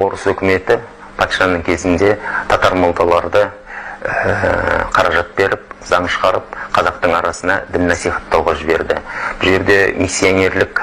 Орыс үкіметі патшаның кезінде татар молдаларды қаражат беріп, заң шығарып, қазақтың арасына дін насихаттауға жіберді. Бұл жерде миссионерлік,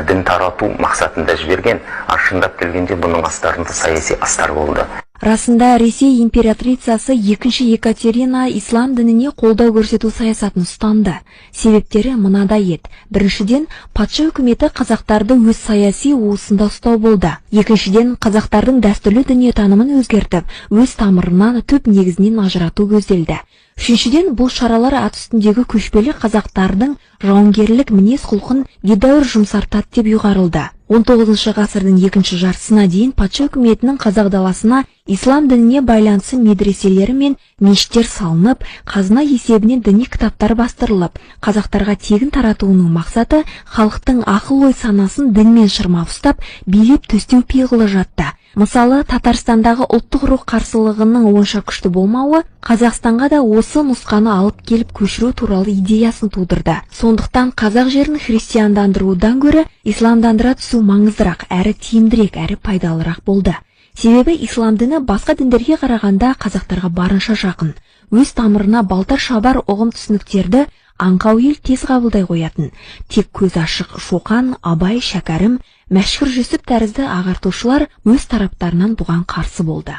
дін тарату мақсатында жіберген, ал шындап келгенде бұның астарында саяси астар болды. Расында, Ресей императрицасы екінші Екатерина ислам дініне қолдау көрсету саясатын ұстанды. Себептері мынадай еді. Біріншіден, патша үкіметі қазақтарды өз саяси уысында ұстау болды. Екіншіден, қазақтардың дәстүрлі дүниетанымын өзгертіп, өз тамырынан, түп негізінен ажырату көзделді. Үшіншіден, бұл шаралар ат үстіндегі көшпелі қазақтардың жауынгерлік мінез құлқын едәуір жұмсартады деп ұйғарылды. 19 ғасырдың екінші жартысына дейін патша үкіметінің қазақ даласына ислам дініне байланысты медреселері мен мешіттер салынып, қазына есебінен діни кітаптар бастырылып, қазақтарға тегін таратуының мақсаты халықтың ақыл ой санасын дінмен шырмап ұстап, билеп төстеу пиғылы жатты. Мысалы, Татарстандағы ұлттық рух қарсылығының онша күшті болмауы Қазақстанға да осы нұсқаны алып келіп көшіру туралы идеясын тудырды. Сондықтан қазақ жерін христиандандырудан гөрі исламдандыра түсу маңыздырақ, әрі тиімдірек, әрі пайдалырақ болды. Себебі ислам діні басқа діндерге қарағанда қазақтарға барынша жақын. Өз тамырына балта шабар ұғым түсініктерді аңқау ел тез қабылдай қоятын. Тек көз ашық Шоқан, Абай, Шәкәрім, Мәшһүр Жүсіп тәрізді ағартушылар өз тараптарынан бұған қарсы болды.